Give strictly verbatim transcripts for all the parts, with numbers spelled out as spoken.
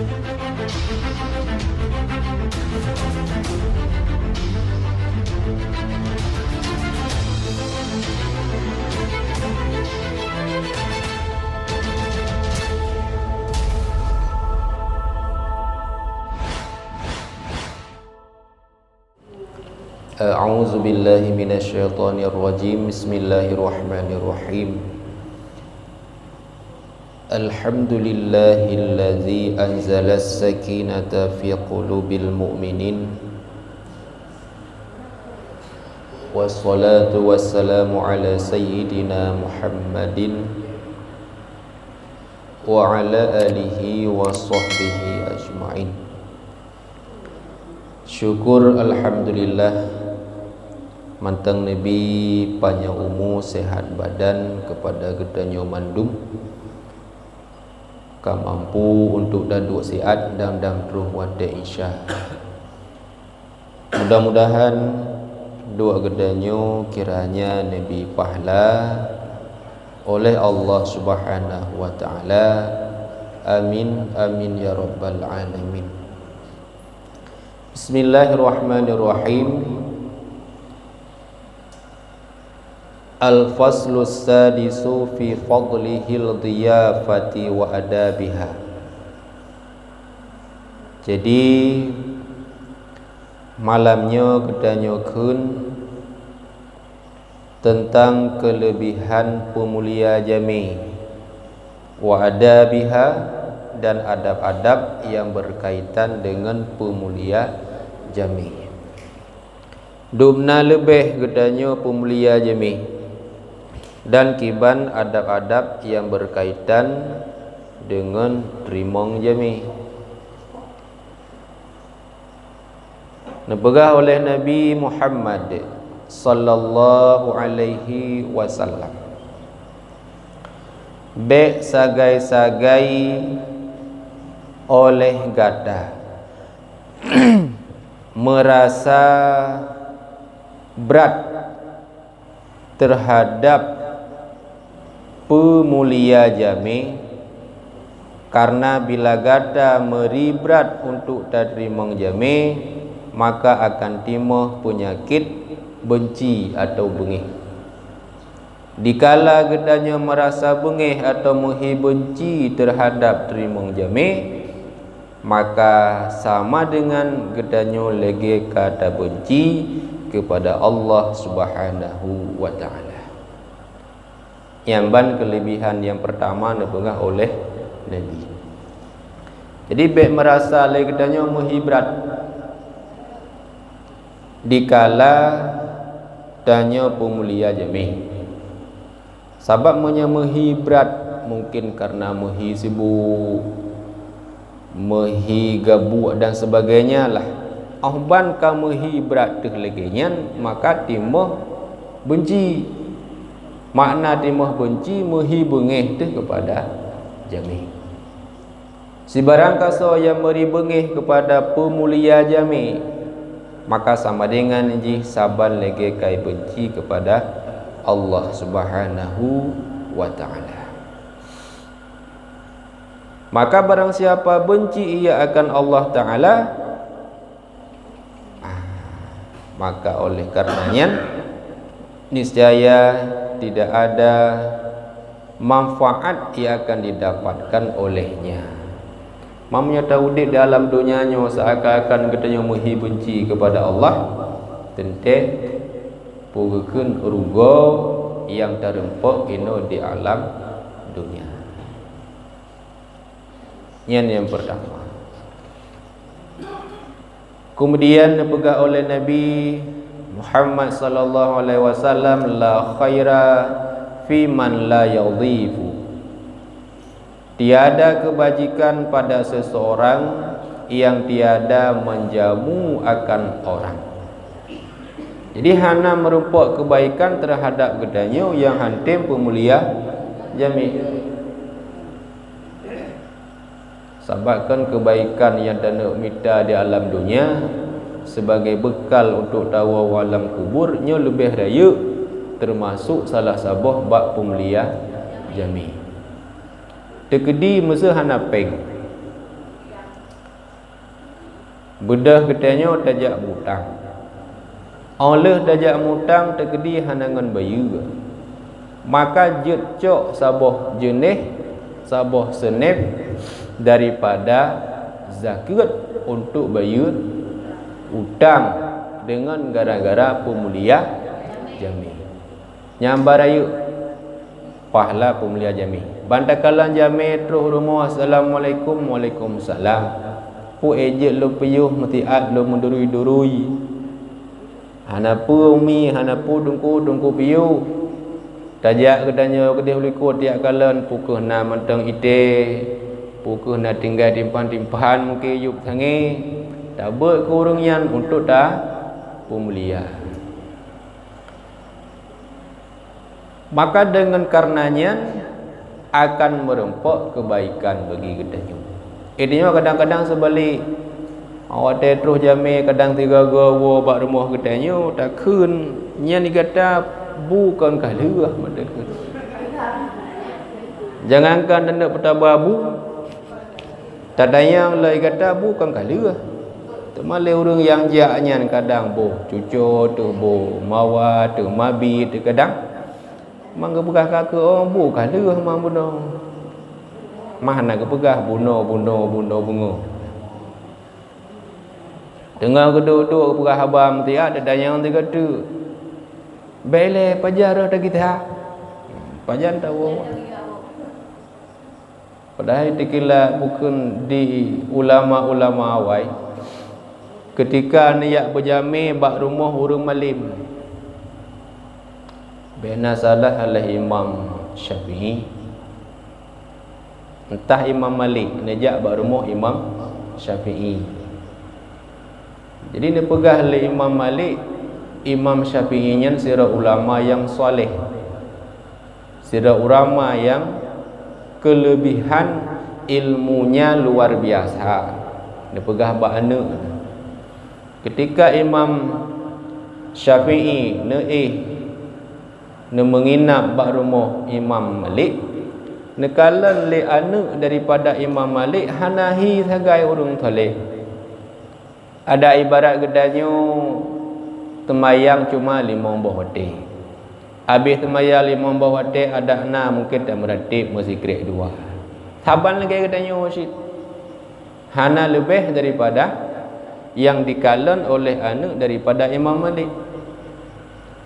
أعوذ بالله من الشيطان الرجيم. بسم الله الرحمن الرحيم. الحمد لله الذي أنزل السكينة في قلوب المؤمنين. والصلاة والسلام على سيدنا محمد وعلى آله وصحبه أجمعين. Syukur, alhamdulillah, mantong neubi panyang umu, sehat badan kepada geutanyoe mandum, ka mampu untuk taduek siat dan dang troh watée Isya. Mudah-mudahan duek geutanyoe kiranya neubi pahala oleh Allah Subhanahu wa Ta'ala. Amin, amin ya rabbal alamin. Bismillahirrahmanirrahim. Al-faslus sadisu fi fadlihil dhiyafati wa adabiha. Jadi, malam nyoe geutanyoe kheun teuntang keuleubihan peumulia jamé, wa adabiha, dan adab-adab nyang beukaitan deungon peumulia jamé. Dum na leubeh geutanyoe peumulia jamé, dan kiban adab-adab nyang beukaitan deungon teurimong jamé. Neupeugah oleh Nabi Muhammad sallallahu alaihi wasallam, "Bék sagai-sagai oleh gata meurasa brat teuhadab peumulia jamé, kareuna bila gata meuri brat untuk tateurimong jamé, maka akan timoh peunyakét beunci atawa beungéh. Dikala geutanyoe meurasa beungéh atawa meuhi beunci teuhadab teurimong jamé, maka sama deungon geutanyoe lagée ka tabeunci keupada Allah Subhanahu wa Ta'ala." Nyan ban keuleubihan nyang peurtama neupeugah oleh Nabi. Jadi, bék meurasa lé geutanyoe meuhi brat dikala tanyoe peumulia jamé. Sabab meunyoe meuhi brat, mungken kareuna meuhi sibuk, meuhi gabuk dan sebagainya lah. Óh ban ka meuhi brat teuh lagée nyan, maka timoh beunci. Makna timoh beunci, meuhi beungéh teuh keupada jamé. Sibarang kasoe nyang meuri beungéh keupada peumulia jamé, maka sama deungon jih saban lagée ka ibeunci keupada Allah Subhanahu wa Ta'ala. Maka barang siapa beunci ia akan Allah Ta'ala, Ah, maka oleh karena nyan, niscaya tidak ada manfaat yang akan didapatkan olehnya. Meunyoe taudép di alam donya nyoe seakan-akan geutanyoe meuhi beunci kepada Allah, teuntée peue geukheun rugoe nyang tareumpok inoe di alam donya. Nyan nyang pertama. Kemudian neupeugah oleh Nabi Muhammad sallallahu alaihi wasallam, "La khaira fi man la yadhifu." Tiada kebajikan pada seseorang yang tiada menjamu akan orang. Jadi hana meurumpok keubaikan teuhadab geutanyoe nyang hántom peumulia jamé. Sabab kan keubaikan nyang taneuk mita di alam donya sebagai beukal untuk tawoe u alam kubur nyoe leubeh rayeuk, teumasok salah saboh bak peumulia jamé. Teukeudi meuseu hana péng. Beudôh geutanyoe tajak mutang. Óh lheueh tajak mutang teukeudi hana ngon bayeue, maka jeuet cok saboh jeuneh, saboh seuneb daripada zakeuet untuk bayeue utang deungon gara-gara peumulia jamé. Nyang ba rayeuk pahala peumulia jamé. Ban takalon jamé troh rumoh, "Assalamualaikum." "Waalaikumsalam." "Peue jeuet lôn piôh, meusiat lôn meudurui-durui." "Hana peue, Umi, hana peue, Teungku, Teungku piôh." Tajak geutanyoe keudeh u likot tajak kalon, peue kheueh na mantong ité, peue kheueh na tinggai timphan-timphan mungken yub sangé. Tabeuet keu ureuëng nyan untuk tapeumulia. Maka deungon kareuna nyan akan meurumpok keubaikan bagi geutanyoe. Eh, tanyoe kadang-kadang seubalek, watée troh jamé kadang sigoe-goe woe bak rumoh geutanyoe, takheun nyan di gata bu kon ka lheueh, meutakheun. Jangankan taneuk peutaba bu, tatanyong lé gata bu kon ka lheueh. Teuma lé ureuëng nyang jak nyan kadang boh cuco teuh, boh mawa teuh, mabi teuh kadang. Mang geupeugah ka keu, "Oh, bu ka lheueh mang bunoe." Mah na geupeugah, "Bunoe, bunoe, bunoe beungoh." Teungoh geuduek-duek geupeugah haba meusiat, tatanyong sigoe teuk, "Bék lé, pajan rot gata?" Pajan tawoe. Padahai teukilat bukon di ulama-ulama awai, keutika neujak beujamé bak rumoh ureuëng malém, bék na salah lé Imam Syafi'i, entah Imam Malik, neujak bak rumoh Imam Syafi'i. Jadi neupeugah lé Imam Malik, Imam Syafi'i nyan sidroe ulama nyang saleh. Sidroe ulama nyang keuleubehan ilmunya luar biasa, neupeugah bak aneuëk. Keutika Imam Syafi'i neuéh neumeunginap bak rumoh Imam Malik, neukalon lé aneuëk daripada Imam Malik hana hi sagai ureuëng saleh. Adak ibarat geutanyoe teumayang cuma limong boh watée. Abéh teumayang limong boh watée, adak na mungken tameuratéb meusikrek dua. Saban lagée geutanyoe cit. Hana leubeh daripada nyang dikalon oleh aneuëk daripada Imam Malik.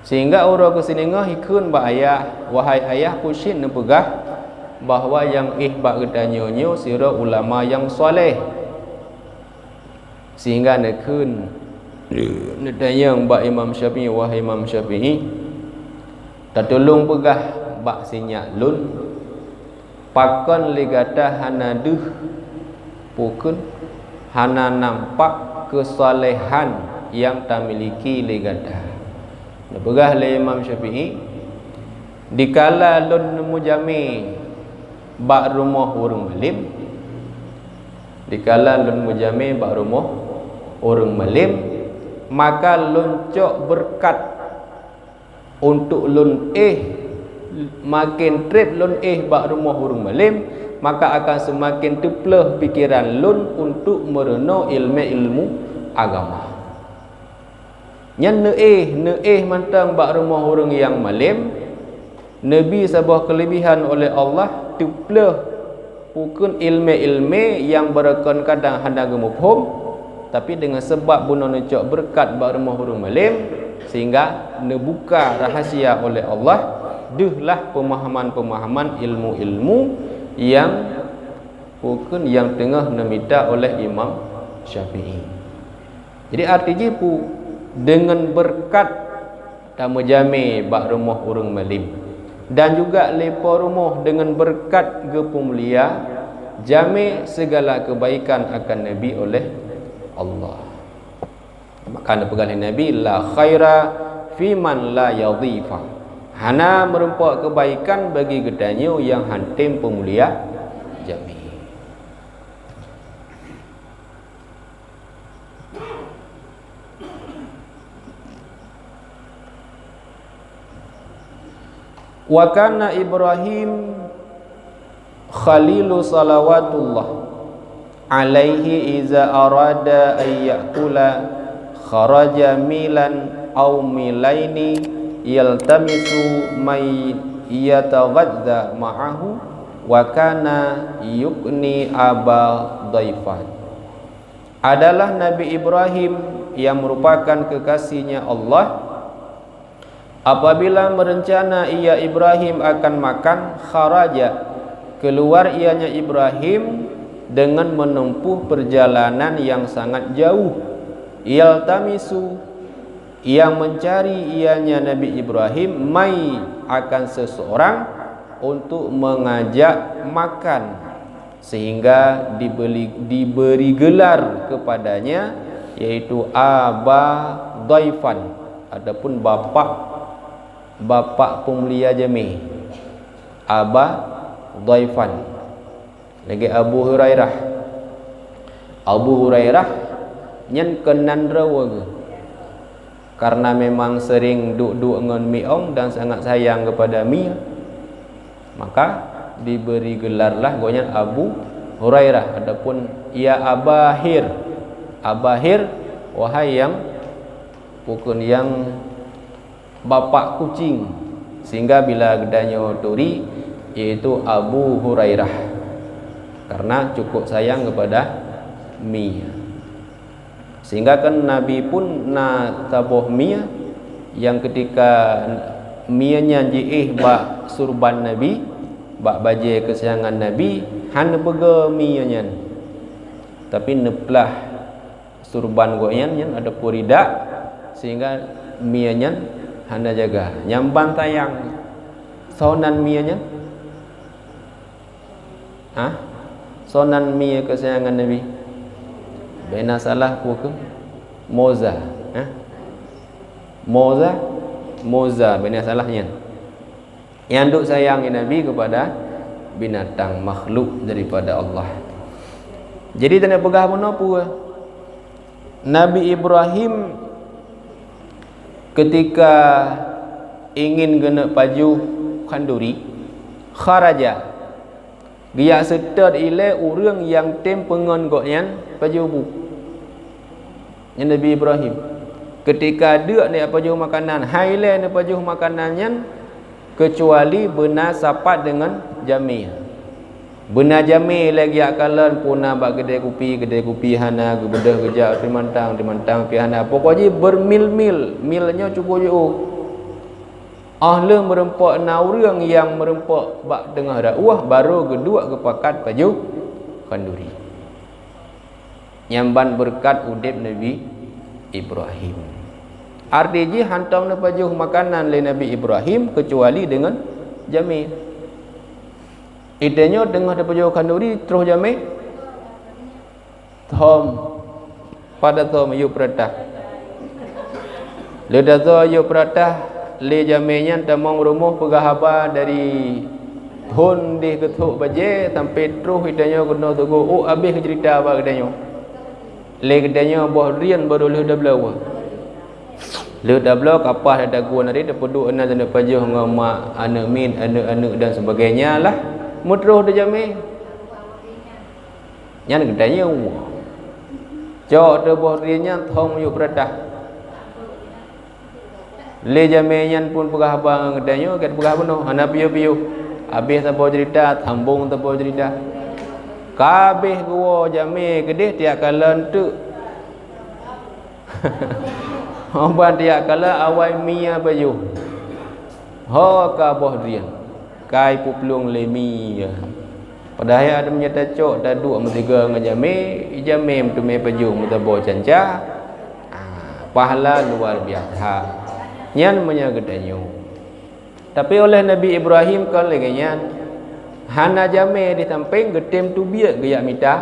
Sehingga uroe keusiningoh ikheun bak ayah, "Wahai ayah, peue cit neupeugah bahwa nyang éh bak geutanyoe nyoe sidroe ulama nyang saleh." Sehingga neukheun, neutanyong bak Imam Syafi'i, "Wahai Imam Syafi'i, tatulông peugah bak sinyak lôn, pakon lé gata hana deuh, pakon hana nampak keusalehan nyang tamiliki lé gata?" Neupeugah lé Imam Syafi'i, "Dikala lôn meujamé bak rumoh ureuëng malém, dikala lôn meujamé bak rumoh ureuëng malém, maka lôn cok beureukat untuk lôn éh, maken treb lôn éh bak rumoh ureuëng malém, maka akan seumaken teupleuh pikeran lôn untuk meurunoe iéleumé-iéleumé agama." Nyan neuéh, neuéh mantong bak rumoh ureuëng nyang malém, neubi saboh keuleubehan oleh Allah, teupleuh pakon iéleumé-iéleumé nyang barokon kadang hana geumuphom, tapi deungon sabab bunoe neucok beureukat bak rumoh ureuëng malém, sehingga neubuka rahasia oleh Allah, deuhlah peumahaman-peumahaman ilmu-ilmu nyang pakon nyang teungoh neumita oleh Imam Syafi'i. Jadi, arti jih peue? Deungon beureukat tameujamé bak rumoh ureuëng malém, dan juga lé po rumoh deungon beureukat geupeumulia, jamé sigala keubaikan akan neubi oleh Allah. Maka neupeugah lé Nabi, "La khaira fi man la yadhifa." Hana meurumpok keubaikan bagi geutanyoe nyang han tem peumulia jamé. Wa kana Ibrahim khalilu salawatullah. alaihi iza arada an ya'kula kharaja milan aw milaini yaltamisu may yataghadza ma'ahu wa kana yughni aba dhaifan. Adalah Nabi Ibrahim yang merupakan kekasihnya Allah. Apabila merencana ia Ibrahim akan makan, kharaja, keluar ianya Ibrahim dengan menempuh perjalanan yang sangat jauh. Yaltamisu, yang mencari ianya Nabi Ibrahim, mai, akan seseorang untuk mengajak makan, sehingga dibeli, diberi gelar kepadanya, yaitu Aba Dhaifan, ataupun bapak, bapak peumulia jamé. Aba Dhaifan. Lagée Abu Hurairah. Abu Hurairah nyan keunan droe geuh. Karena memang sering duek-duek ngon miong dan sangat sayang kepada mie, maka diberi gelarlah gobnyan Abu Hurairah ataupun ya Abahir. Abahir, wahai yang pukon yang bapak kucing, sehingga bila geutanyoe turi, yaitu Abu Hurairah, karena cukup sayang kepada mie. Sehingga kan Nabi pun na saboh mie yang ketika mie nyan jiéh bak surban Nabi, bak bajée keusayangan Nabi, hana peugah mie nyan, tapi neuplah surban gobnyan nyan ataupun ridak, sehingga mie nyan hana jaga. Nyang ban sayang, soe nan mie nyan? Hah? Soe nan mie keusayangan Nabi? Bena salah peue keuh? Moza. Hah? Moza? Moza, bena salah nyan. Nyang duek sayang Nabi kepada binatang makhluk daripada Allah. Jadi, teuneuk peugah bunoe peue? Nabi Ibrahim ketika ingin geuneuk pajoh khanduri, kharaja, geujak seutôt ilée ureuëng nyang tem peungon gobnyan pajoh bu. Nyan Nabi Ibrahim. Ketika deuk neuk pajoh makanan, hai lé neuk pajoh makanan nyan, keucuali beuna sapat deungon jamé. Beuna jamé lé geujak kalon, peue na bak keudè kupi, keudè kupi hana, geubeudôh geujak teumantang, teumantang pih hana. Pokok jih beurmil-mil, mil nyoe cukup jiôh. Óh lheueh meurumpok na ureuëng nyang meurumpok bak teungoh dakwah, barô geuduek geupakat pajoh khanduri. Nyang ban beureukat udeb Nabi Ibrahim. Arti jih hántom neupajoh makanan lé Nabi Ibrahim keucuali deungon jamé. Ideh nyoe teungoh teupajoh khanduri troh jamé. Thom, pada thom yôh peureutah. Leuda soe yôh peureutah lé jamé nyan tamong rumoh peugah haba dari thon deh geuthok bajée sampai troh ideh nyoe keunoe teugok, oh, abéh ceurita bak geutanyoe. Lé geutanyoe boh drien barô lheueh dabloe. Lheueh dabloe kapah dada guen hari teupeuduek na teuneuk pajoh ngon mak, aneuëk miet, aneuëk-aneuëk dan sebagainya lah. Meutroh teu jamé. Nyan geutanyoe. Cok teu boh drien nyan thom yôh peureutah. Lé jamé nyan pun peugah haba ngon geutanyoe, gét peugah bunoe, hana piôh-piôh. Abéh saboh ceurita, sambong saboh ceurita. Ka abéh geuwoe jamé keudeh tiak kalon teuk. Ho ban tiak kalon awai mie pajoh. Ho ka boh drien. Kai peuplueng lé mie. Padahai ada meunyoe tacok taduek meusigoe ngon jamé, jamé meuteumé pajoh meusaboh canca. Ah, pahala luar biasa. Nyan meunyoe geutanyoe. Tapi oleh Nabi Ibrahim kon lagée nyan. Hana jamé di sampéng geutem teubiet geujak mita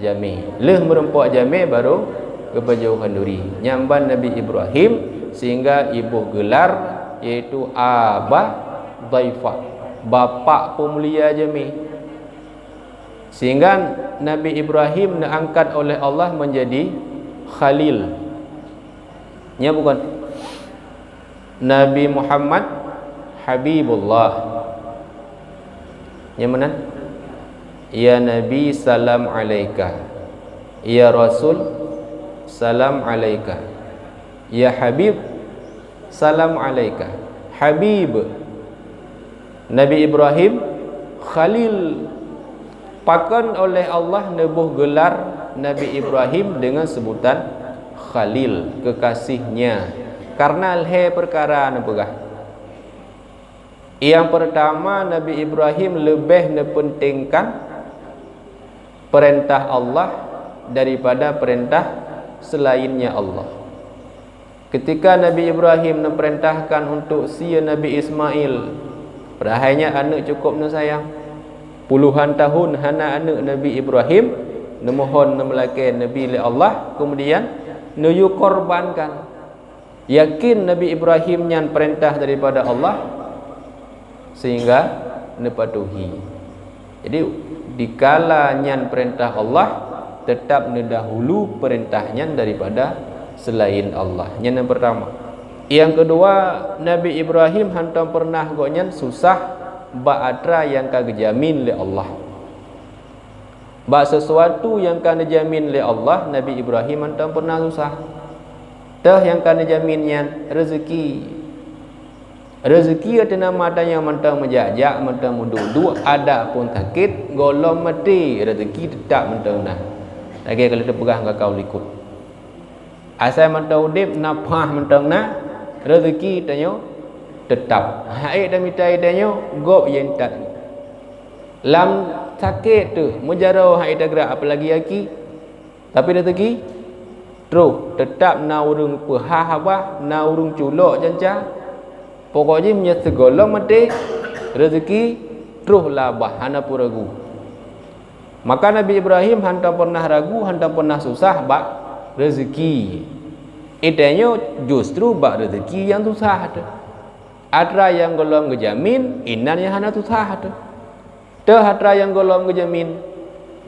jamé. Lheueh meurumpok jamé barô geupajoh khanduri. Nyang ban Nabi Ibrahim sehingga iboh geular yaitu Aba Dhaifah, bapak peumulia jamé. Sehingga Nabi Ibrahim neuangkat oleh Allah menjadi Khalil. Nya bukan? Nabi Muhammad Habibullah. Nyang meunan? Ya Nabi, salam alaika. Ya Rasul, salam alaika. Ya Habib, salam alaika. Habib. Nabi Ibrahim, Khalil. Pakon oleh Allah neuboh gelar Nabi Ibrahim dengan sebutan Khalil, kekasihnya? Karena lhée peukara neupeugah. Nyang peurtama, Nabi Ibrahim leubeh neupeuntingkan peurintah Allah daripada peurintah seulainnya Allah. Keutika Nabi Ibrahim neupeurintahkan untuk sie Nabi Ismail, padahai nyan aneuëk cukôp neusayang, puluhan tahun hana aneuëk Nabi Ibrahim, neumohon neumeulakée Nabi lé Allah, keumudian neuyue korbankan. Yakin Nabi Ibrahim nyan peurintah daripada Allah, sehingga neupatuhi. Jadi, dikala nyan peurintah Allah, teutab neudahulu peurintah nyan daripada seulain Allah. Nyan nyang peurtama. Nyang keudua, Nabi Ibrahim hantom peureunah gobnyan susah bak atra nyang ka geujamin lé Allah. Bak sisuatu nyang ka neujamin lé Allah, Nabi Ibrahim hantom peureunah susah. Teuh nyang ka neujamin nyan reuzeuki. Reuzeuki ateueh nama tanyoe mantong meujak-jak, mantong meuduek-duek, adak pun sakét, gohlom maté, reuzeuki teutab mantong na. Lagée ka lheueh teupeugah ngon kaul likot. Asai mantong udeb, nafah mantong na, reuzeuki tanyoe teutab. Hak ék tamita tanyoe, gob nyang that. Lam sakét teuh, meujaroe hana tagrak, apalagi aki. Tapi reuzeuki troh, teutab na ureuëng peuhah babah, na ureuëng culok janca. Pokok jih meunyoe sigohlom maté, reuzeuki troh lam babah, hana peue ragu. Maka Nabi Ibrahim hantom peureunah ragu, hantom peureunah susah bak reuzeuki. Tanyoe justru bak reuzeuki nyang susah teuh. Atra nyang gohlom geujamin, inan nyang hana susah teuh. Teuh atra nyang gohlom geujamin,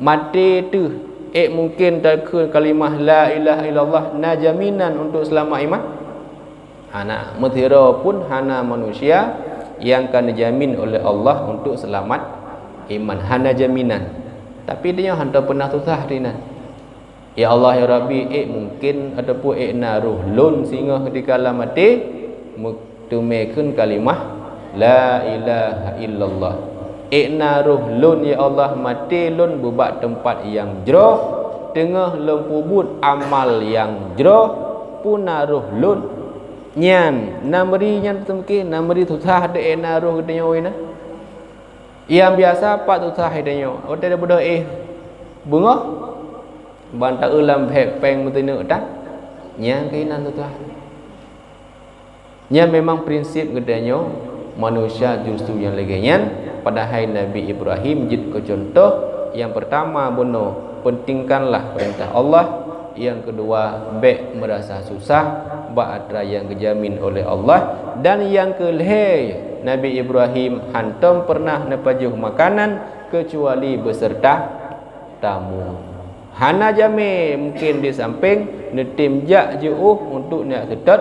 maté teuh, ék mungken takheun kalimah la ilaha illallah na jaminan untuk seulamat iman? Hana, meusidroe pun hana manusia nyang ka neujamin oleh Allah untuk seulamat iman, hana jaminan. Tapi tanyoe hantom peureunah susah teuh inan. Ya Allah, ya Rabbi, ék mungken ataupun ék na roh lôn singoh dikala maté, meu-, teumé kheun kalimah la ilaha illallah. Ék na roh lôn, ya Allah, maté lôn bubak teumpat nyang jroh, teungoh lôn peubuet amal nyang jroh, peue na roh lôn. Nyan, na meuri nyan teuh mungken, na meuri susah teuh ék na roh geutanyoe na. Nyang biasa pat susah geutanyoe, watée beudôh éh beungoh, ban taeu lam bhée péng meusineuk tan, nyang keunan susah. Nyan memang prinsip geutanyoe manusia justru nyang lagée nyan, padahai Nabi Ibrahim jeuet keu cuntoh nyang peurtama bunoe, pentingkanlah peurintah Allah, nyang keudua bék meurasa susah bak atra nyang geujamin oleh Allah, dan nyang keulhée Nabi Ibrahim hantom peureunah neupajoh makanan keucuali beuseureuta tamu. Hana jamé mungken di sampéng neutem jak jiôh untuk neujak seutôt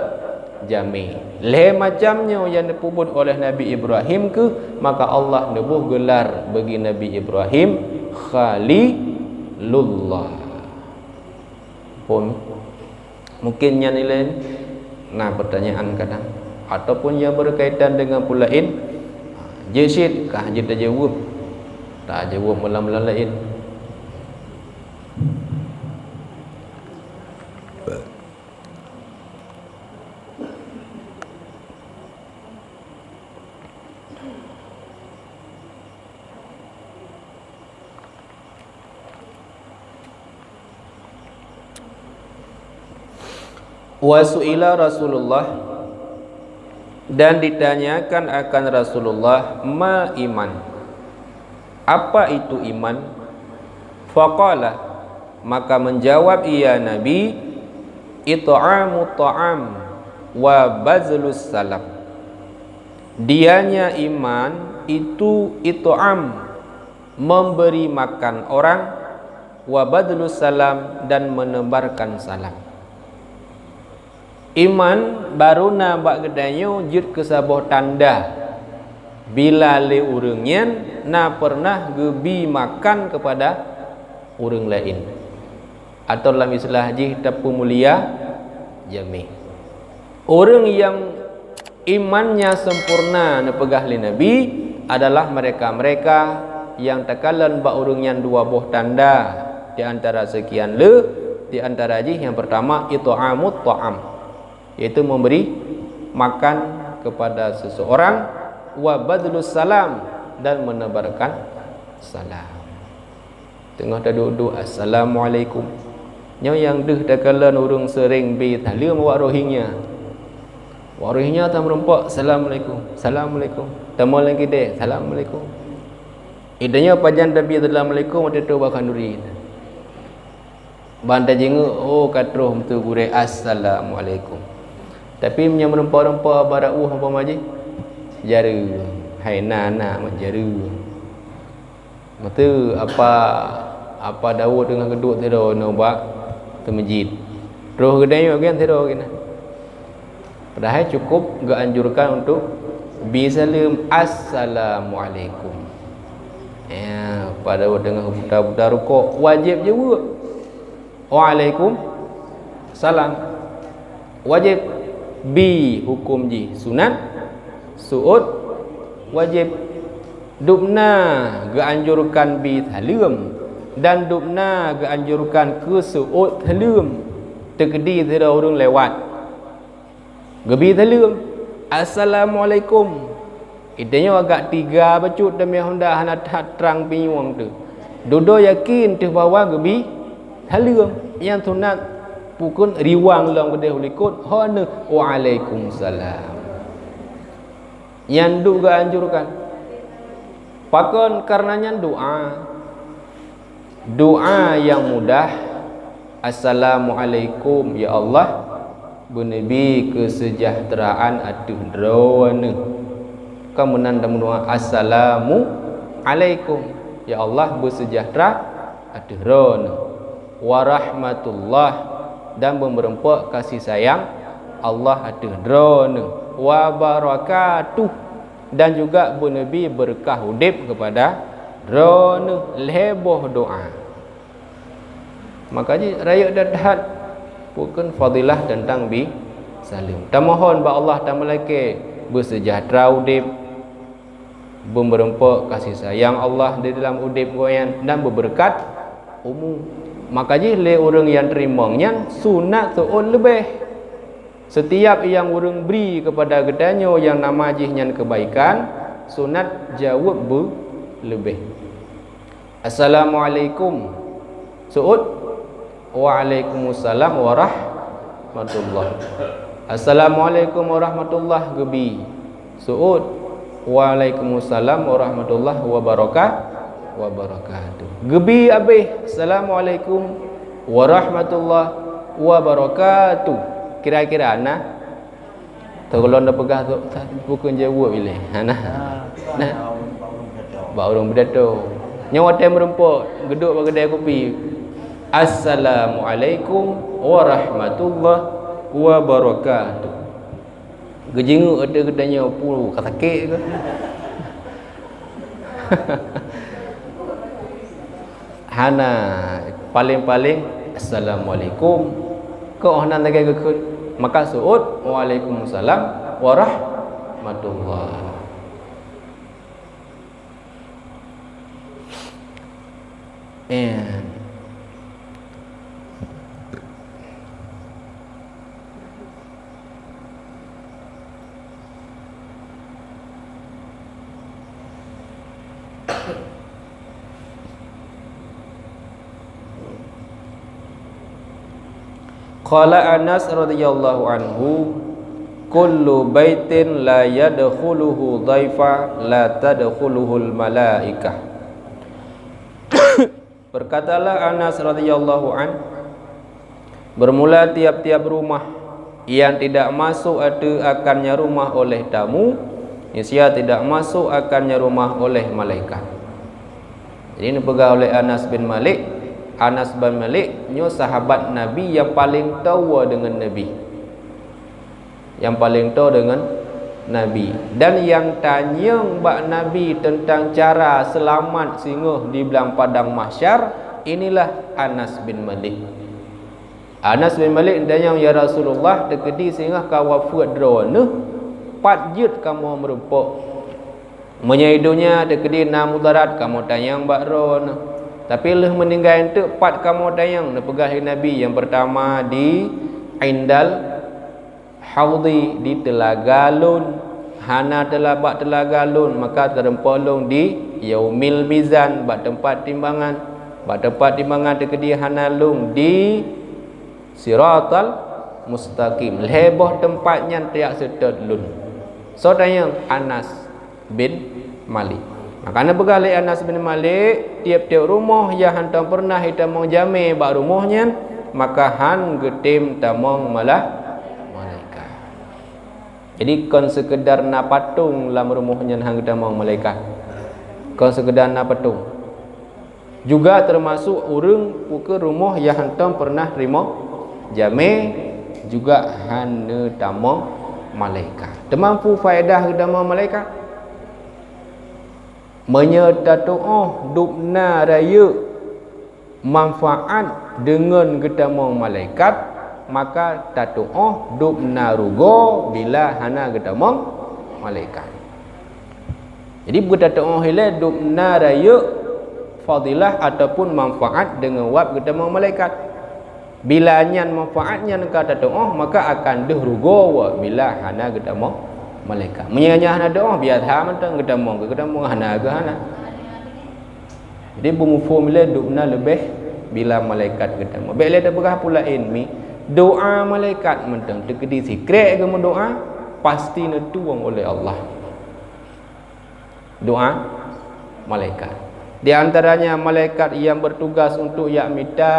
jamé. Lhée macam nyoe nyang neupeubuet oleh Nabi Ibrahim kheueh, maka Allah neuboh geular bagi Nabi Ibrahim Khalilullah. Phon. Mungken nyan ilée na peutanyaan kadang, ataupun nyang beurkaitan deungon peue laén, jeuet cit ka jeuet tajaweueb, tajaweueb malam-malam laén. Wa su'ila Rasulullah, dan ditanyakan akan Rasulullah, "Ma iman?" Apa itu iman? Faqala, maka menjawab ia Nabi, "It'amu ta'am wa bazlus salam." Dianya iman itu it'am, memberi makan orang, wa badlus salam, dan menebarkan salam. Iman baru na bak geutanyoe jeuet keu saboh tanda. Bila lé ureuëng nyan na pernah geubi makan kepada ureuëng laén, atau lam istilah jih tapeumulia jamé. Ureuëng nyang imannya sempurna, neupeugah lé Nabi, adalah mereka-mereka nyang takalon bak ureuëng nyan dua boh tanda di antara sekian le, di antara jih yang pertama, it'amut ta'am, yaitu memberi makan kepada seseorang, wa badlus salam, dan menebarkan salam. Teungoh taduek-duek, "Assalamualaikum." Nyoe nyang deuh takalon ureuëng seuring bi saleuem awak Rohingya. Awak Rohingya tameureumpok, "Assalamualaikum, assalamualaikum." Tamong lam keudè, "Assalamualaikum." Itanyoe pajan tabi assalamualaikum watèe trôh bak khanduri. Ban tajingeuk, oh, ka trôh meuteugurèe, "Assalamualaikum." Tapi meunyoe meureumpok-reumpok bak rot ueh umpama jih, jareueng, hai na-na mat jareueng. Meuteue apa, apa Daud teungoh geuduek sidroe nibak teumeujid. Trôh geudanyuek gen sidroe geuh na. Padahai cukup geuanjurkan untuk bi saleuem, "Assalamualaikum." Ya, apa Daud teungoh buta-buta rukok, wajéb jaweueb, "Waalaikumsalam." Wajéb. Bi huköm jih sunat, seuôt wajéb. Dubna geuanjurkan bi saleuem dan dubna geuanjurkan keu seuôt saleuem. Teukeudi sidroe ureuëng lewat, geubi saleuem, "Assalamualaikum." Itanyoe agak tiga bacut, teuma honda hana that trang pinyueng teuh. Dudoe yakin teuh bahwa geubi saleuem. Nyang sunat pukon riwang lom keudeh u likot, hana, "Waalaikumsalam." Nyan duek geuanjurkan. Pakon? Kareuna nyan doa. Doa nyang mudah, "Assalamualaikum, ya Allah, beuneubi keuseujahteuraan ateueh Droeneuh." Ka meunan tameudoa, "Assalamu alaikum, ya Allah, beuseujahteura ateueh Droeneuh. Warahmatullah, dan beumeureumpok kasih sayang Allah ateueh Droeneuh. Wabarakatuh, dan juga beuneubi beureukat udeb keupada Droeneuh." Lhée boh doa. Maka jih rayeuk that-that pukon fadilah teuntang bi saleuem. Tamohon bak Allah, tameulakée beuseujahteura udeb, beumeureumpok kasih sayang Allah di dalam udeb gobnyan, dan beubeureukat umu. Maka jih lé ureuëng nyang teurimong nyan sunat seuôt leubeh. Setiap nyang ureuëng bri keupada geutanyoe nyang nama jih nyan keubaikan, sunat jaweueb beuleubeh. "Assalamualaikum." Seuôt, "Waalaikumsalam warahmatullah." "Assalamualaikum warahmatullah," geubi. Seuôt, "Waalaikumsalam warahmatullahi wabarakatuh." Geubi abéh, "Assalamualaikum warahmatullahi wabarakatuh." Kira-kira na? Teuka lôn tapeugah tu, bukon jaweueb ilée. Hana. Nah. Bak ureuëng pidato. Nyoe watée meurumpok, geuduek bak keudée kupi. "Assalamualaikum warahmatullahi wabarakatuh." Geujingeuk ateueh geutanyoe, "Pu, ka sakét keu?" Hana, paléng-paléng, "Assalamualaikum." Keu óh nan lagée geukheun, maka seuôt, "Waalaikumsalam warahmatullah." Eh. Qala Anas radhiyallahu anhu, "Kullu baitin la yadkhuluhu dhaifa la tadkhuluhul malaikah." Berkatalah Anas radhiyallahu an, "Bermula tiap-tiap rumah yang tidak masuk ateueh akannya rumah oleh tamu, niscaya tidak masuk akannya rumah oleh malaikat." Jadi, neupeugah oleh Anas bin Malik, Anas bin Malik nyoe sahabat Nabi nyang paleng toe deungon Nabi. Nyang paleng toe deungon Nabi. Dan nyang tanyong bak Nabi teuntang cara seulamat singoh di blang padang mahsyar, inilah Anas bin Malik. Anas bin Malik tanyong, "Ya Rasulullah, teukeudi singoh ka wafeuet droeneuh, pat jeuet kamoe meurumpok? Meunyoe i donya teukeudi na mudarat, kamoe tanyong bak droeneuh. Tapi lheueh meuninggai eunteuk, pat kamoe tanyong?" Neupeugah lé Nabi, "Nyang peurtama di indal haudhi, di teulaga lôn. Hana teula-, bak teulaga lôn, maka teurumpok lôn di yaumil mizan, bak teumpat timbangan. Bak teumpat timbangan teukeudi hana lôn, di siratal mustaqim. Lhée boh teumpat nyan tajak seutôt lôn." Soe tanyong? Anas bin Malik. Maka neupeugah lé Anas bin Malik, "Tieb-tieb rumoh nyang hántom peureunah jitamong jamé bak rumoh nyan, maka hán geutem tamong malah malaikat." Jadi, kon seukeudar na patong lam rumoh nyan hán geutamong malaikat. Kon seukeudar na patong. Juga teumasok ureuëng peue keuh rumoh nyang hántom peureunah teurimong jamé juga hán neutamong malaikat. Teuma peue faedah geutamong malaikat? Meunyoe tatuoh dubna rayeuk manfaat deungon geutamong malaikat, maka tatuoh dubna rugoe bila hana geutamong malaikat. Jadi, beutatuoh ilée dubna rayeuk fadilah ataupun manfaat deungon wab geutamong malaikat. Bila nyan manfaat nyan ka tatuoh, maka akan deuh rugoe bila hana geutamong malaikat. Meunyoe nyan hana tatuoh, biasa mantong geutamong, geutamong hana, geu hana. Jadi, beumuphom ilée dubna leubeh bila malaikat geutamong. Bék lé tapeugah peue laén mi, doa malaikat mantong teukeudi sikrek geumeudoa, pasti neutueng ulée Allah. Doa malaikat. Di antaranya malaikat nyang bertugas untuk jak mita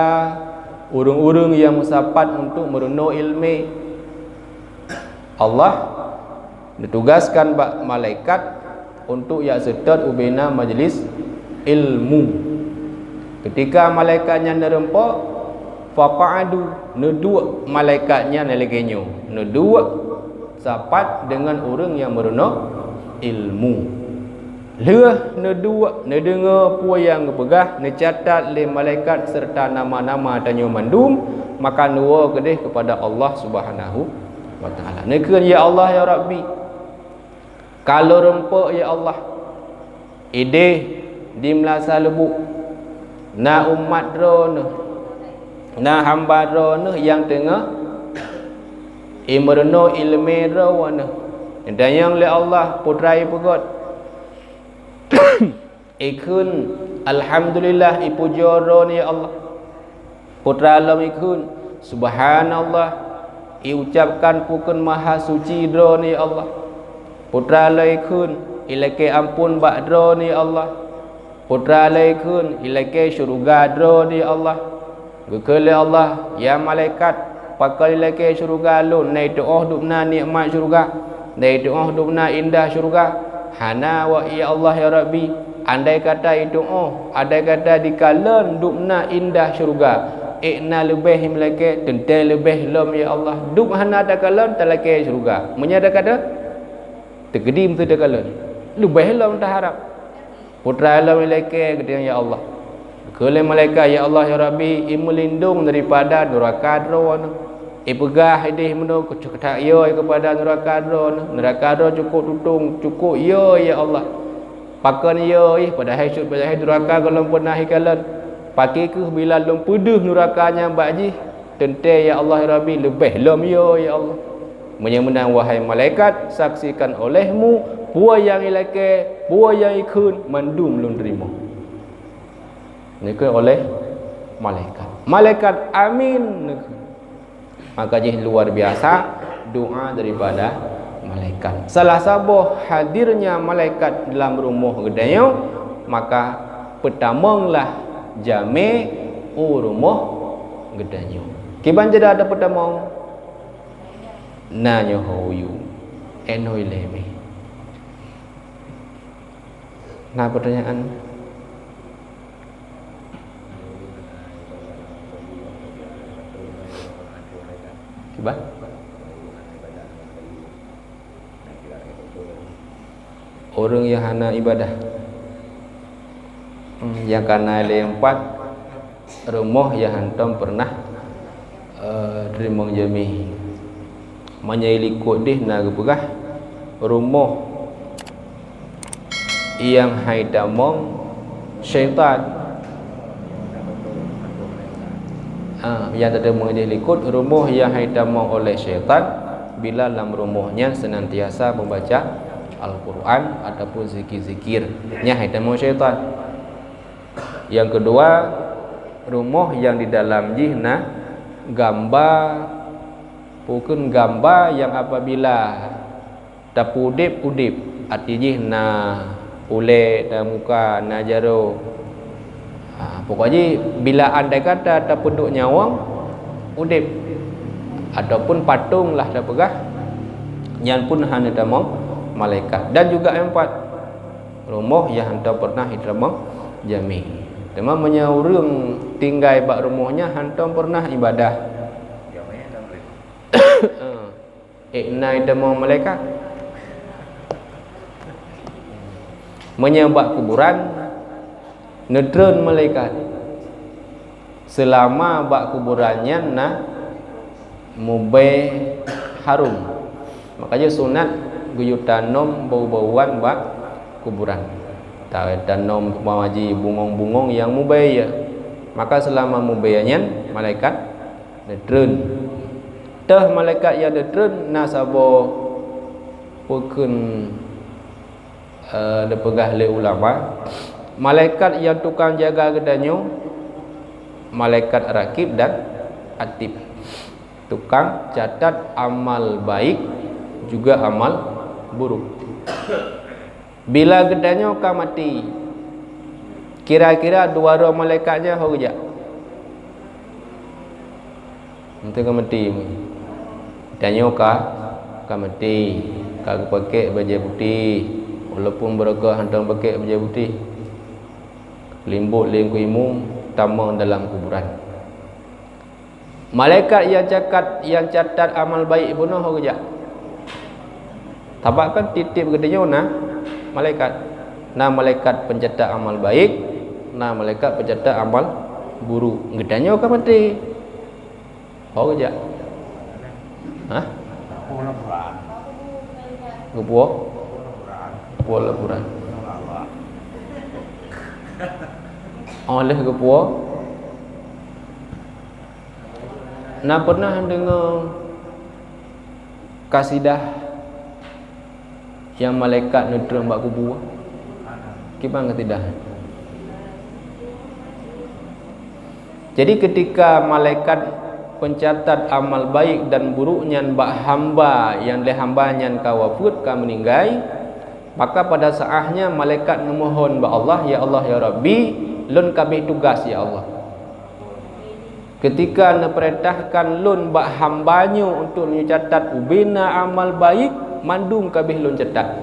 ureuëng-ureuëng nyang meusapat untuk meurunoe iéleumé. Allah neutugaskan bak malaikat untuk jak seutôt ubena majlis ilmu. Ketika malaikat nyan neurumpok, faqa'adu, neuduek malaikat nyan lagée nyoe, neuduek sapat deungon ureuëng nyang meurunoe ilmu. Lheueh neuduek, neudeungoe peue nyang geupeugah, neucatat lé malaikat seureuta nama-nama tanyoe mandum, maka neuwoe keudeh keupada Allah Subhanahu wa Taala. Neukheun, "Ya Allah, ya Rabbi, ka lôn rumpok, ya Allah, ideh di Meulasa Lubuk, na umat Droeneuh, na hamba Droeneuh nyang teungoh imeurunoe iéleumé Droeneuh." Neutanyong lé Allah, putra ipeugot. Ikheun, "Alhamdulillah, ipujoe Droeneuh, ya Allah." Putra lom ikheun, "Subhanallah, iucapkan pukon maha suci Droeneuh, ya Allah." Putra lom ikheun, "Ilakée ampon bak Droeneuh, ya Allah." Putra lom ikheun, "Ilakée syeuruga Droeneuh, ya Allah." Geukheun lé Allah, "Ya malaikat, pakon ilakée syeuruga Lôn, na ituoh dubna nikmat syeuruga? Na ituoh dubna indah syeuruga?" "Hana, wahai Allah, ya Rabbi. Andai kata ituoh, andai kata dikalon dubna indah syeuruga, ék na leubeh ilakée, teuntée leubeh lom, ya Allah. Dub hana takalon, talakée syeuruga. Meunyoe takalon, teukeudi meuseuti takalon. Leubeh lom taharab." Putra lom ilakée, geutanyong, "Ya Allah." Kheun lé malaikat, "Ya Allah, ya Rabbi, imeulindong daripada nuraka Droeneuh. Ipeugah ideh meunoe keucok that yo keupada nuraka Droeneuh. Nuraka Droeneuh cukôp tutong, cukôp yo, ya Allah. Pakon yo ih, padahai sut, padahai nuraka gohlom peunah ikalon. Pakri kheueh bila Lôn peudeuh nuraka nyan bak jih, teuntée, ya Allah, ya Rabbi, leubeh lom yo, ya Allah. Meunyoe meunan, wahai malaikat, saksikan olehmu, peue nyang ilakée, peue nyang ikheun, mandum Lôn teurimong." Neukheun oleh malaikat. Malaikat amin neukheun. Maka jih luar biasa doa daripada malaikat. Salah saboh hadirnya malaikat dalam rumoh geutanyoe, maka peutamonglah jamé u rumoh geutanyoe. Kiban cit ada peutamong? Na nyoe ho uyu. Enoi lé mé. Na pertanyaan? Kiban? Ureuëng nyang hana ibadah. Nyang kana lé empat, rumoh nyang hantom peureunah, eh, teurimong jamé. Meunyoe likot dih na geupeugah, rumoh nyang hai tamong syaitan. Ha, nyang teurimong dih likot, rumoh nyang hai tamong oleh syaitan, bila lam rumoh nyan seunantiasa membaca Al-Quran ataupun zikir-zikir, nyan hai tamong syaitan. Nyang keudua, rumoh nyang di dalam jih na gamba, pukon gamba nyang apabila tapeuudeb-udeb, até jih na ulée, na muka, na jaroe. Ha, pokok jih bila andai kata tapeuduek nyawöng, udeb, ataupun patong lah tapeugah, nyan pun hana tamong malaikat. Dan juga nyang pat, rumoh nyang hantom peureunah itamong jamé. Teuma meunyoe ureuëng tinggai bak rumoh nyan hantom peureunah ibadah, eh, na itamong malaikat. Meunyoe bak kuburan, neutreun malaikat. Seulama bak kuburan nyan na mubée harôm. Makajih sunat geuyue tanom bau-bauan bak kuburan. Ta-, tanom umpama jih bungöng-bungöng nyang mubée. Maka seulama mubée nyan, malaikat neutreun. Teuh malaikat nyang neutreun na saboh pukon, eh, neupeugah lé ulama, malaikat nyang tukang jaga geutanyoe, malaikat Rakib dan Atib, tukang catat amal baik juga amal buruk. Bila geutanyoe ka maté, kira-kira dua droe malaikat nyan ho geujak? Enteuk ka maté. Tanyoe ka, ka maté, ka geupakék bajée putéh, walaupun beureugoh hantom pakék bajée putéh. Limbot lé Teungku Imum tamong dalam kuburan. Malaikat nyang cakat, nyang catat amal baik bunoe ho geujak. Sabab kan tiep-tiep geutanyoe na malaikat. Na malaikat pencatat amal baik, na malaikat pencatat amal buruk. Geutanyoe ka maté. Ho geujak? Hah? Geupuwoe? Puwoe laporan. Oh, lheueh geupuwoe. Na pernah deungoe kasidah nyang malaikat neutreun bak kubu? Kiban kasidah. Jadi, ketika malaikat pencatat amal baik dan buruk nyan bak hamba nyang lé hamba nyan ka wafeuet, ka meuninggai, maka pada saatnya malaikat memohon bak Allah, "Ya Allah, ya Rabbi, lôn ka abéh tugas, ya Allah." Ketika neupeurintahkan lôn bak hamba nyoe untuk neucatat ubena amal baik, mandum ka abéh lôn catat.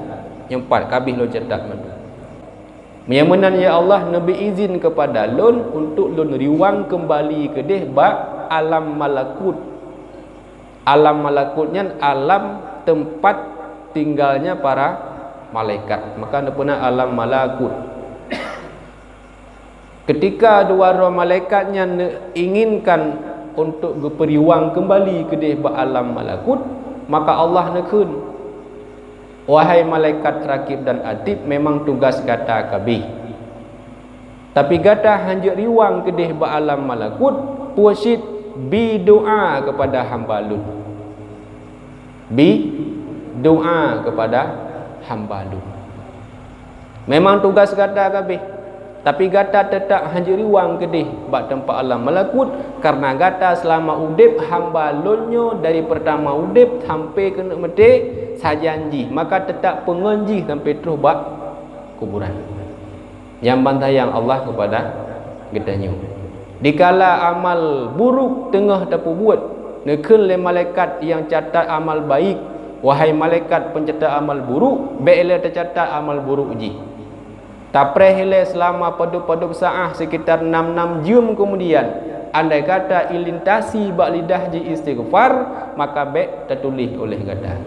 Nyoe pat ka abéh lôn catat mandum. Meunyoe meunan, ya Allah, neubri izin keupada lôn untuk lôn riwang keumbali keudeh bak alam malakut. Alam malakut nyan alam teumpat tinggalnya para malaikat. Maka neupeuna alam malakut. Ketika dua droe malaikat nyan neuinginkan untuk geupeuriwang keumbali keudeh bak alam malakut, maka Allah neukheun, "Wahai malaikat Rakib dan Atib, memang tugas gata ka abéh. Tapi gata hanjeuet riwang keudeh bak alam malakut, peue cit bi doa keupada hamba lôn." Bi doa keupada hamba lôn. Memang tugas gata ka abéh, tapi gata teutap hanjeuet riwang keudeh bak teumpat alam malakut, kareuna gata seulama udeb hamba lôn nyoe dari peurtama udeb sampoe keuneuk meuté sajan jih, maka teutap peungon jih sampoe troh bak kuburan. Nyang ban sayang Allah keupada geutanyoe. Dikala amal buruk teungoh tapeubuet, neukheun lé malaikat nyang catat amal baik, "Wahai malaikat pencatat amal buruk, bék lé teucatat amal buruk jih." Tapreh ilée seulama padub-padub saát, sekitar nam nam jeuem keumudian, andai kata ilintasi bak lidah jih istighfar, maka bék tatuléh oleh gata.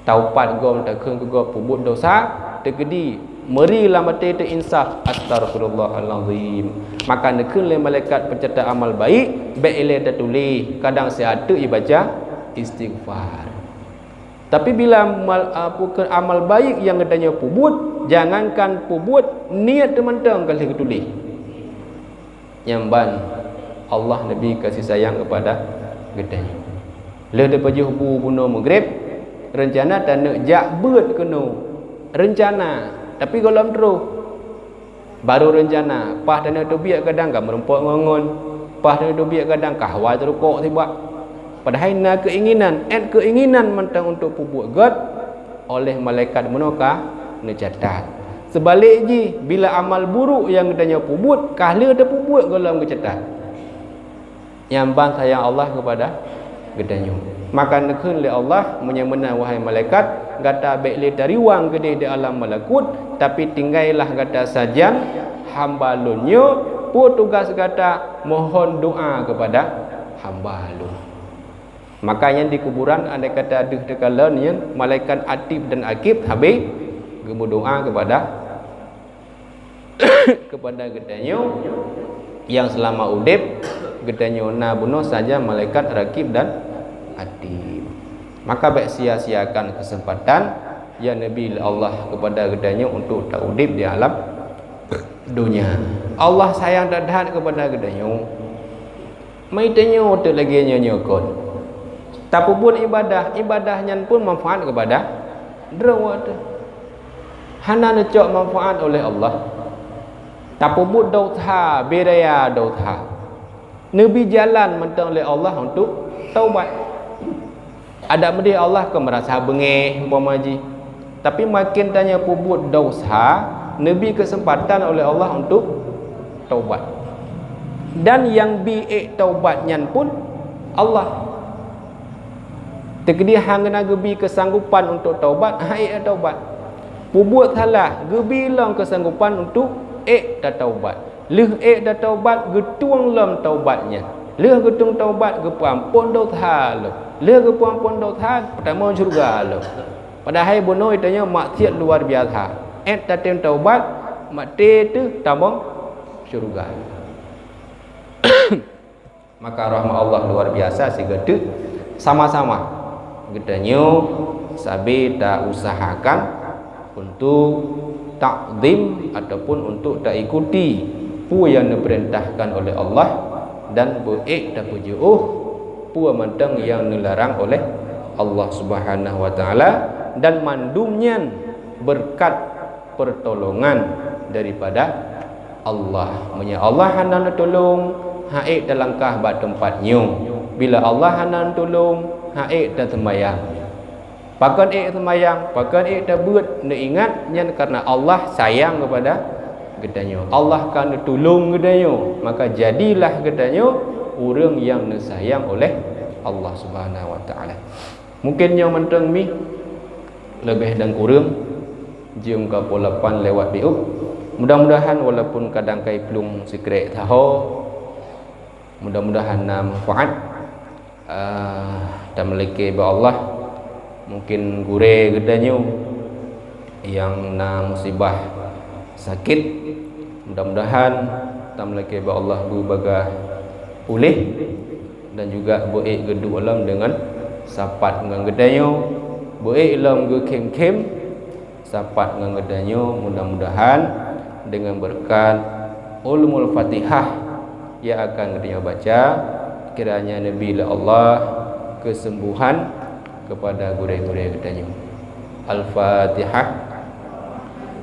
Taubat gob, takheun keu gob peubuet desya, teukeudi meuri lam até teu insaf, "Astaghfirullahalazim." Maka neukheun lé malaikat peucatat amal baik, bék ilée tatuléh, kadang siat teuk ibaca istighfar. Tapi bila mal-, a, bukan amal baik nyang geutanyoe peubuet, jangankan peubuet, niet teuh mantong ka lheueh geutuléh. Nyan ban Allah neubi kasih sayang keupada geutanyoe. Lheueh teupajoh bu bunoe Maghrib, reuncana taneuk jak beuet keunoe. Reuncana, tapi gohlom troh. Barô reuncana, paih taneuk teubiet kadang ka meurumpok ngon-ngon, paih taneuk teubiet kadang ka hawa teurukok sibak. Padahai na keuinginan, 'et keuinginan mantong untuk peubuet gét, oleh malaikat bunoe ka neucatat. Seubalek jih, bila amal buruk nyang geutanyoe peubuet ka lheueh teupeubuet gohlom geucatat. Nyan ban sayang Allah keupada geutanyoe. Maka neukheun lé Allah, "Meunyoe meunan, wahai malaikat, gata bék lé tariwang keudeh di alam malakut, tapi tinggailah gata sajan hamba Lôn nyoe, peue tugaih gata mohon doa keupada hamba Lôn." Maka nyan di kuburan, andai kata deuh teukalon nyan, malaikat Atib dan Akib habéh geumeudoa keupada keupada geutanyoe nyang seulama udeb, geutanyoe na bunoe sajan malaikat Rakib dan Atid. Maka bék sia-siakan keuseumpatan nyang neubi lé Allah keupada geutanyoe untuk taudeb di alam donya. Allah sayang that-that keupada geutanyoe. Meuitanyoe teuk lagée nyoe-nyoe kon. Tapeubuet ibadah, ibadah nyan pun manfaat keupada droe teuh. Hana neucok manfaat oleh Allah. Tapeubuet desya, beu raya desya. Neubi jalan mantong lé Allah untuk taubat. Adak meudeh Allah ka meurasa beungéh umpama jih. Tapi maken tanyoe peubuet desya, neubi keuseumpatan oleh Allah untuk taubat. Dan nyang bi ék taubat nyan pun Allah. Teukeudi hana geubi keusanggopan untuk taubat, han ék taubat. Peubuet salah, geubi lom keusanggopan untuk ék tataubat. Lheueh ék tataubat, geutueng lom taubat nyan. Lheueh geutueng taubat, geupeuamphon desya lom. Lheueh geupeuamphon desya, peutamong syeuruga lom. Padahai bunoe tanyoe maksiat luar biasa. Ék tatem taubat, maté teuh tamong syeuruga. Maka rahmat Allah luar biasa sigoe teuk. Sama-sama geutanyoe sabe tausahakan untuk takzim ataupun untuk taikuti peue nyang neupeurintahkan oleh Allah dan beuék tapeujiôh peue mantong nyang neularang oleh Allah Subhanahu wa Taala, dan mandum nyan beureukat peurtolongan daripada Allah. Meunyoe Allah hana neutulông, han ék talangkah bak teumpat nyoe. Bila Allah hana neutulông, han ék taseumayang. Pakon ék seumayang, pakon ék tabeuet, neuingat nyan kareuna Allah sayang keupada geutanyoe. Allah ka neutulông geutanyoe, maka jadilah geutanyoe ureuëng nyang neusayang oleh Allah Subhanahu wa Taala. Mungkin nyoe mantong mi, leubeh dan kureueng jeuem ka pukul lapan lewat biôh. Mudah-mudahan walaupun kadang ka iplueng sikrek saho, mudah-mudahan na manfaat. Ah, tameulakée bak Allah, mungkin gurée geutanyoe nyang na musibah sakét, mudah-mudahan tameulakée bak Allah beubagaih puléh dan juga beuék geuduek lom deungon sapat ngon geutanyoe, beuék lom geukhém-khém sapat ngon geutanyoe, mudah-mudahan deungon beureukat Ulumul Fatihah nyang akan geutanyoe baca, kiranya neubi lé Allah keuseumbôhan keupada gurée-gurée geutanyoe. Al-Fatihah.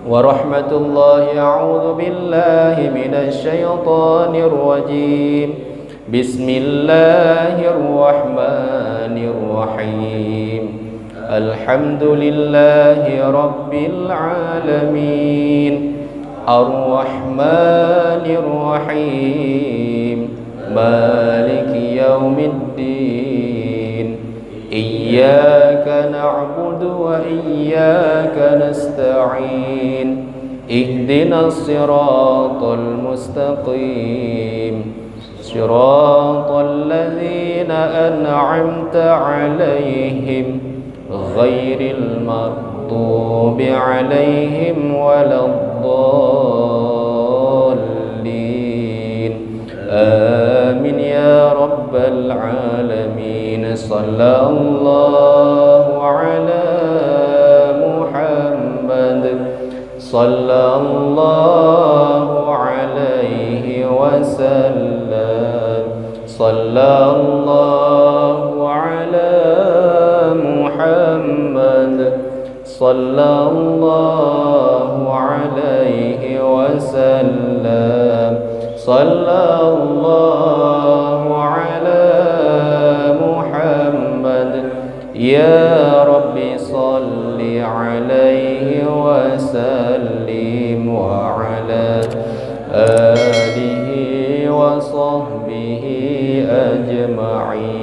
Warahmatullahi, a'udzu billahi minasy syaithanir rajim. Bismillahirrahmanirrahim. Alhamdulillahi rabbil alamin. Arrahmanirrahim. Maliki yaumiddin. Iyyaka na'budu wa iyyaka nasta'in. Ihdinas siratal mustaqim. Siratal ladzina an'amta 'alaihim غير المغضوب عليهم ولا الضالين. آمين يا رب العالمين. صلى الله على محمد. صلى الله عليه وسلم. صلى الله على محمد. صلى الله عليه وسلم. صلى الله على محمد. يا رب صل عليه وسلم وعلى آله وصحبه أجمعين.